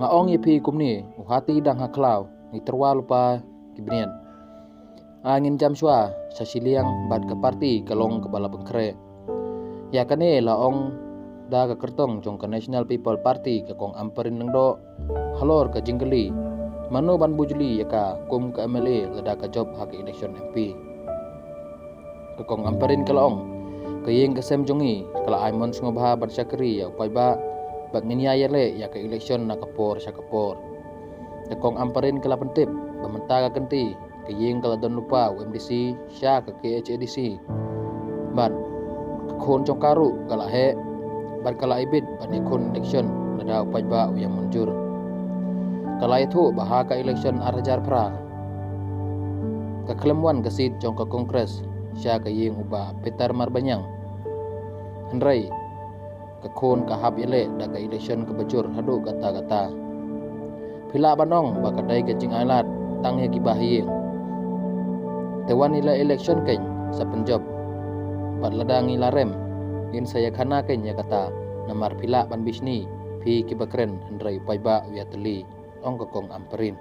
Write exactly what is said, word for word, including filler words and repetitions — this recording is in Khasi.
Nga ong ïa phi kumne, u hati dang ha khlaw, ngi tyrwa lypa ki bniat. Ai ngin jam shuwa sha shiliang bad ka party ka long kaba la pynkhreh. Ïa kane la ong da ka kyrtong jong ka National People Party, ka Kong Ampareen Lyngdoh, halor ka jingkylli mano ban bujli ïa ka kum ka M L A lada ka jop ha ka election M P. Ka Kong Ampareen ka la ong, ka ïing ka sem jong ngi ka la ai mon sngewbha ban shakri ïa u paidbah, bad ngin ïa ïaleh ïa ka election na ka por sha ka por. Ka Kong Ampareen ka la pyntip ba mynta ka kynti ka ïing ka la don lypa u M D C sha ka K H A D C. Bad ka khun jong ka ruh ka la heh, bad ka la ibit ban ïakhun election lada u paidbah u ïa mynjur. Ka la ïathuh ba ha ka election ar hajar phra ka khlem wan ka seat jong ka Congress sha ka ïing u Bah Peter Marbaniang. Hynrei ka khun ka hap ïaleh da ka election kaba jur haduh katta katta. Phi lah ban ong ba ka dei ka jingailad tang ïa kiba ha ïing. Te wan ïaleh election keiñ sa pynjop. Bad lada ngi la rem, ngin sa ïakhana keiñ ïa kata, namar phi lah ban bishni, phi kiba kren hynrei u paidbah u ïatylli, ong ka Kong Ampareen.